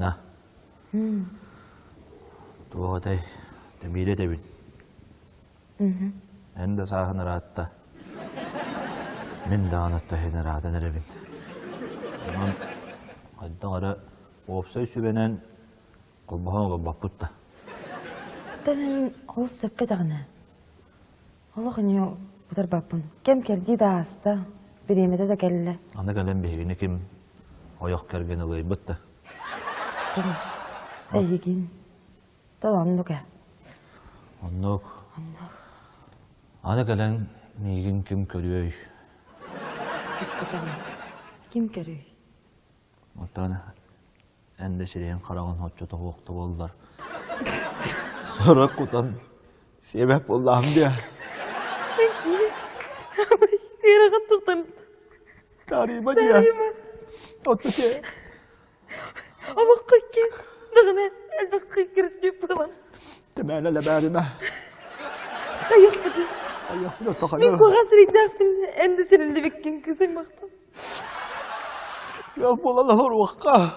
Лена. Туох этэй? Тэмиирэ этэбин. Эн да сааһын ыраатта. Мин даҕаны таһын ыраатан эрэбин. Онон хайдах эрэ уопсай сүбэнэн холбоһон олорбоппут да. Оттон эн олус сөпкө даҕаны. Олох ини утарбаппын. Кэм кэрдии да ааста, бириэмэтэ да кэллэ. Аны кэлэн биһигини ким ойох кэргэн ылыйбыт да. Ким? Эйигин. Тол оннук ээ. Оннук. Оннук. Аны кэлэн миигин ким көрүөй? Ким көрүөй? Оттон эн да сирэйин хараҕын оччото суохта буоллар. Сорох кутан сиэбэт буоллаҕым диэ. Ыарахан тохтон. Тарыма диэ. Отту те. Олоххо кин даҕаны элбэх кырсыы буолан. Тэмээнэ лэбээримэ. Хайыахпытын. Хайыахпытын тохойор. Мин куһаҕан сирэйдээхпин эн да сириллибиккин кысыймахтан. Ыал буолан олоруохха.